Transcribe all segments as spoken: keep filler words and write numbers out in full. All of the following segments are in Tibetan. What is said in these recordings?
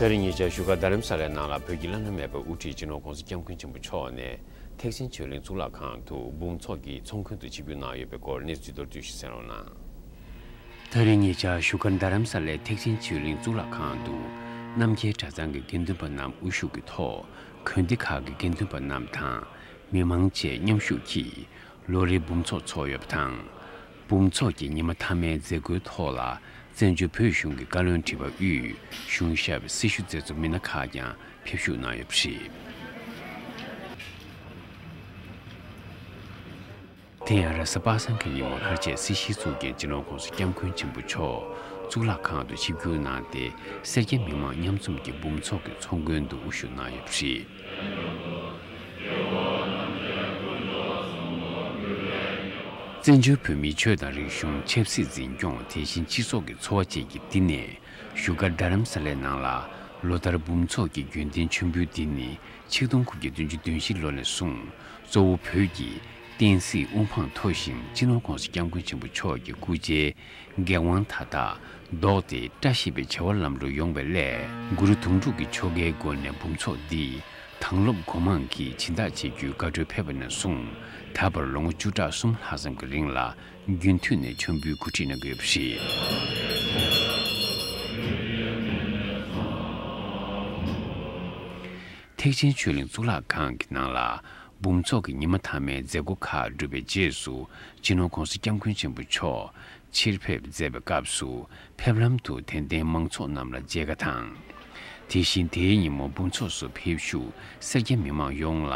ད་རིང་ཉེ་ཆར་བཞུགས་སྒར་རྡ་རམ་ས་ལའི་ནང་ལ་བོད་ཀྱི་བླ་ན་མེད་པའི་དབུ་ཁྲིད་སྤྱི་ནོར་༧གོང་ས་༧སྐྱབས་མགོན་ཆེན་པོ་མཆོག་ནས་ཐེག་ཆེན་ཆོས་གླིང་གཙུག་ལག་ཁང་དུ་འབུམ་ཚོགས་ཀྱི་ཚོགས་མགོན་དུ་ཆིབས་བསྒྱུར་གནང་ཡོད་པའི་སྐོར་གནས་ཚུལ་མདོར་བསྡུས་ཤིག་གསན་རོགས་གནང་། ད་རིང་ཉེ་ཆར་བཞུགས་སྒར་རྡ་རམ་ས་ལའི་ཐེག་ཆེན་ཆོས་གླིང་གཙུག་ལག་ཁང་དུ་རྣམ་རྒྱལ་གྲྭ་ཚང་གི་དགེ་འདུན་པ་རྣམས་དབུ་བཞུགས་ཀྱི་ཐོག་དགོན་སྡེ་ཁག་གི་དགེ་འདུན་པ་རྣམས་དང་མི་མང་བཅས་མཉམ་ཞུགས་ཀྱིས་ལོ་རེའི་འབུམ་ཚོགས་འཚོགས་ཡོད་པ་དང་། འབུམ་ཚོགས་ཀྱི་ཉི་མ་མཐའ་མའི་མཛད་སྒོའི་ཐོག་ལ་བཙན་བྱོལ་བོད་གཞུང་གི་བཀའ་བློན་ཁྲི་པ་དབུས་གཞུང་ཞབས་སྲི་ཞུ་མཛད་གཙོ་མི་སྣ་ཁག་ཀྱང་ཕེབས་ཞུགས་གནང་ཡོད་པ་རེད། དེ་ཡང་རེས་གཟའ་པ་སངས་ཀྱི་ཉིན་མོ་ལྷར་བཅས་སྲིད་ཞིའི་གཙུག་རྒྱན་སྤྱི་ནོར་༧གོང་ས་༧སྐྱབས་མགོན་ཆེན་པོ་མཆོག་གཙུག་ལག་ཁང་དུ་ཆིབས་བསྒྱུར་གནང་སྟེ། སེར་སྐྱ་མི་མང་མཉམ་འཛོམས་ཀྱིས་འབུམ་ཚོགས་ཀྱི་ཚོགས་མགོན་དུ་དབུ་བཞུགས་གནང་ཡོད་པ་རེད། བཙན་བྱོལ་བོད་མིའི་ཆོས་དང་རིག་གཞུང་ཆབ་སྲིད་འཛིན་སྐྱོང་། དེ་བཞིན་སྤྱི་ཚོགས་ཀྱི་འཚོ་བ་བཅས་ཀྱི་བསྟི་གནས་བཞུགས་སྒར་རྡ་རམ་ས་ལའི་ནང་ལ་ལོ་ལྟར་འབུམ་ཚོགས་ཀྱི་རྒྱུན་ལྡན་མཆོད་འབུལ་འདི་ནི་ཆིག་སྟོང་དགུ་བརྒྱ་བདུན་ཅུ་དོན་བཞི་ལོ་ནས་བཟུང་གཙོ་བོ་བོད་ཀྱི་བསྟན་སྲིད་དབུ་འཕང་མཐོ་ཞིང་སྤྱི་ནོར་༧གོང་ས་༧སྐྱབས་མགོན་ཆེན་པོ་མཆོག་གི་སྐུ་ཕྱྭའི་འགན་དབང་མཐའ་དག་བཟློག་སྟེ་བཀྲ་ཤིས་པའི་བྱ་བ་ལམ་འགྲོ་ཡོང་བའི་སླད། གུ་རུ་དུང་སྒྲུབ་ཀྱི་ཆོ་གའི་སྒོ་ནས་འབུམ་ཚོགས་འདི་དྭང་སློབ་སྒོ་མང་གིས་སྦྱིན་བདག་བྱེད་རྒྱུའི་བཀའ་འཁྲོལ་ཕེབས་པ་ནས་བཟུང་ད་བར་ལོ་ངོ་བཅུ་ཕྲག་གསུམ་ལྷག་ཙམ་གྱི་རིང་ལ་རྒྱུན་མཐུད་ནས་མཆོད་འབུལ་གོ་སྒྲིག་གནང་གི་ཡོད་པ་རེད། ཐེག་ཆེན་ཆོས་གླིང་གཙུག་ལག་ཁང་གི་ནང་ལ་འབུམ་ཚོགས་ཀྱི་ཉི་མ་མཐའ་མའི་མཛད་སྒོ་ཁག་གྲུབ་པའི་རྗེས་སུ་སྤྱི་ནོར་༧གོང་ས་༧སྐྱབས་མགོན་ཆེན་པོ་མཆོག་ཕྱིར་ཕེབས་མཛད་པའི་སྐབས་སུ་ཕེབས་ལམ་དུ་དད་ལྡན་མང་ཚོགས་རྣམས་ལ་མཇལ་ཁ་དང་། དེ་བཞིན་དེའི་ཉིན་མོ་འབུམ་ཚོགས་སུ་ཕེབས་བཞུགས་སེར་སྐྱ་མི་མང་ཡོངས་ལ་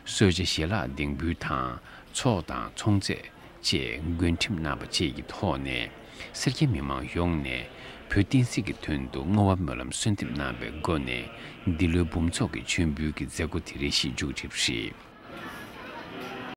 གསོལ་ཇ་ཞལ་ལག་འདེགས་འབུལ་དང་ཚོགས་དང་ཚོང་རྫས་བཅས་མགོན་ཁྲིམས་གནང་བ་བཅས་ཀྱི་ཐོག་ནས་སེར་སྐྱ་མི་མང་ཡོངས་ནས་བོད་བསྟན་སྲིད་ཀྱི་དོན་དུ་བསྔོ་བ་སྨོན་ལམ་གསོལ་འདེབས་གནང་བའི་སྒོ་ནས་འདི་ལོའི་འབུམ་ཚོགས་ཀྱི་མཆོད་འབུལ་གྱི་མཛད་སྒོ་དེ་རེ་ཞིག་མཇུག་བསྒྲིལ་བ་རེད།